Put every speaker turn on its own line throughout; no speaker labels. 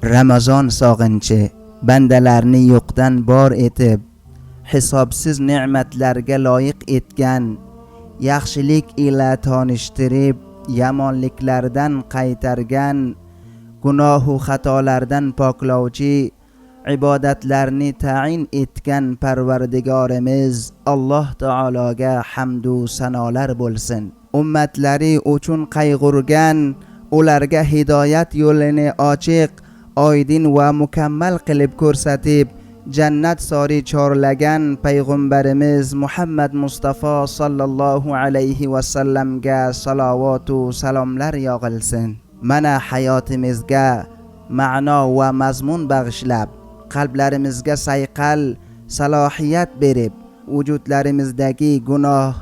Ramazon sog'inchi bandalarni yo'qdan bor etib, hisobsiz ne'matlarga loyiq etgan, yaxshilik ila tanishtirib, yomonliklardan qaytargan, gunohu xatolardan poklovchi, ibodatlarni ta'in etgan Parvardigorimiz Alloh taologa hamdu sanolar bo'lsin. Ummatlari uchun qayg'urgan, ularga hidoyat yo'lini ochiq, oydin va mukammal qilib ko'rsatib, jannat sori chorlagan payg'ambarimiz Muhammad Mustafa sallallohu alayhi va sallamga salovatu salomlar yog'ilsin. Mana hayotimizga ma'no va mazmun bag'ishlab, qalblarimizga sayqal salohiyat berib, vujudlarimizdagi gunoh,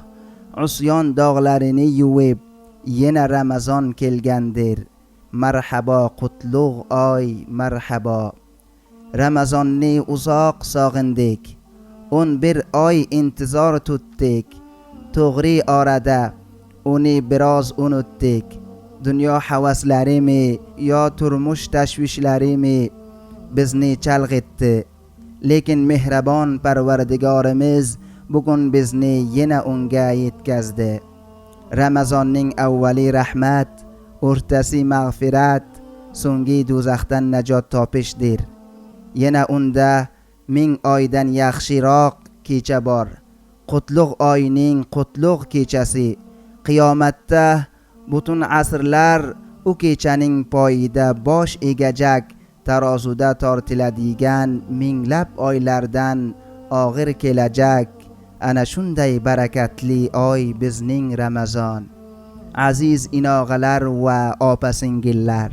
usyon dog'larini yuvib, yana Ramazon kelgandir. Marhabo qutlug' oy, marhabo. Ramazonni uzoq sog'indik. 11 oy intizor tutdik. To'g'ri orada uni biroz unutdik. Dunyo havaslarimi yo turmush tashvishlarimi bizni chalg'itdi. Lekin mehribon Parvardigorimiz bugun bizni yana unga yetkazdi. Ramazonning avvali rahmat, o'rtasi mag'firat, so'nggi do'zaxdan najot topishdir. Yana unda 1000 oydan yaxshiroq kecha bor. Qutlug' oyning qutlug' kechasi. Qiyomatda butun asrlar u kechaning poyida bosh egajak, tarozuda tortiladigan minglab oylardan og'ir kelajak. Ana shunday barakatli oy bizning Ramazon. Aziz inog'alar va opa-singillar,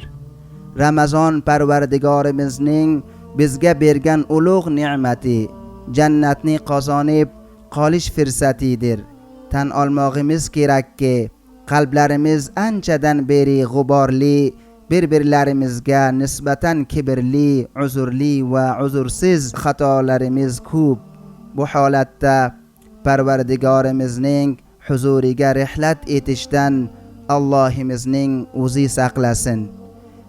Ramazon Parvardigorimizning bizga bergan ulug' ne'mati, jannatni qozonib qolish fursatidir. Tan olmog'imiz kerakki, qalblarimiz anchadan beri g'uborli, bir-birlarimizga nisbatan kibrli, uzrli va uzrsiz xatolarimiz ko'p. Bu holatda Parvardigorimizning huzuriga rihlat etishdan Allohimizning o'zi saqlasin.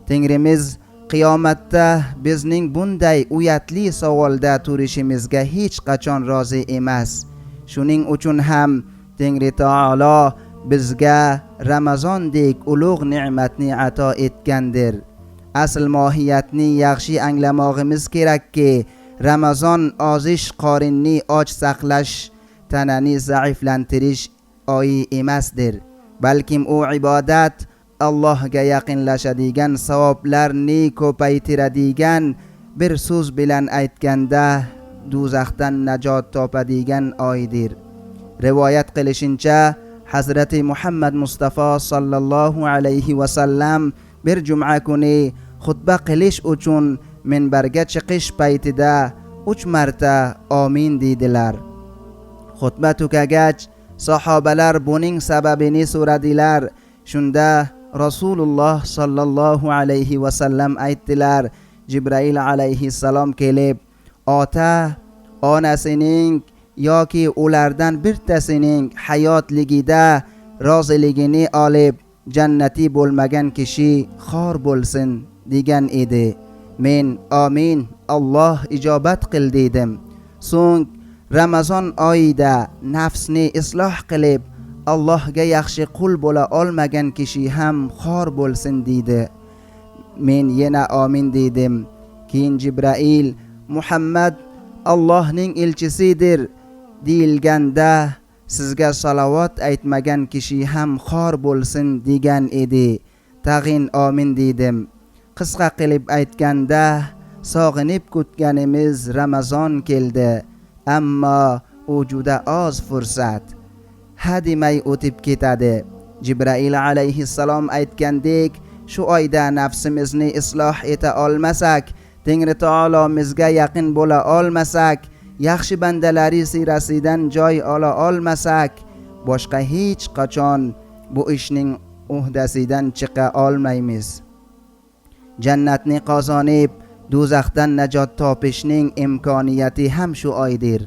Tengrimiz qiyomatda bizning bunday uyatli savolda turishimizga hech qachon rozi emas. Shuning uchun ham Tengri taolo bizga Ramazondek ulug' ne'matni ato etgandir. Asl mohiyatni yaxshi anglamog'imiz kerakki, Ramazon ozish qorinni och saqlash, tanani zaiflantirish oyi emasdir. Balkim u ibodat, Allohga yaqinlashadigan, savoblarni ko'paytiradigan, bir so'z bilan aytganda do'zaxdan najot topadigan oydir. Rivoyat qilishincha, Hazrati Muhammad Mustafa sallallohu alayhi va sallam bir juma kuni xutba qilish uchun minbarga chiqish paytida 3 marta amin dedilar. Xutba tugagach, sahobalar buning sababini so'radilar. Shunda Rasululloh sallallohu alayhi va sallam aytdilar: Jibrail alayhissalom kelib, ota onasining yoki ulardan birtasining hayotligida roziligini olib jannati bo'lmagan kishi xor bo'lsin degan edi. Men amin, Alloh ijobat qil dedim. So'ng Ramazon oyida nafsni isloh qilib Allohga yaxshi qul bo'la olmagan kishi ham xor bo'lsin dedi. Men yana amin dedim. Keyin Jibrail Muhammad Allohning elchisidir deyilganda sizga salovat aytmagan kishi ham xor bo'lsin degan edi. Tag'in amin dedim. Qisqa qilib aytganda, sog'inib kutganimiz Ramazon keldi, ammo u juda oz fursat. Ha demay o'tib ketadi. Jibrail alayhissalom aytgandek, shu oyda nafsimizni isloh eta olmasak, Tengri taolomizga yaqin bo'la olmasak, yaxshi bandalari sirasidan joy ola olmasak, boshqa hech qachon bu ishning uhdasidan chiqa olmaymiz. Jannatni qozonib, do'zaxdan najot topishning imkoniyati ham shu oydir.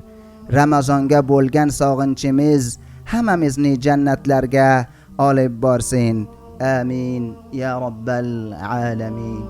Ramazonga bo'lgan sog'inchimiz hammamizni jannatlarga olib borsin. Amin ya robbal alamin.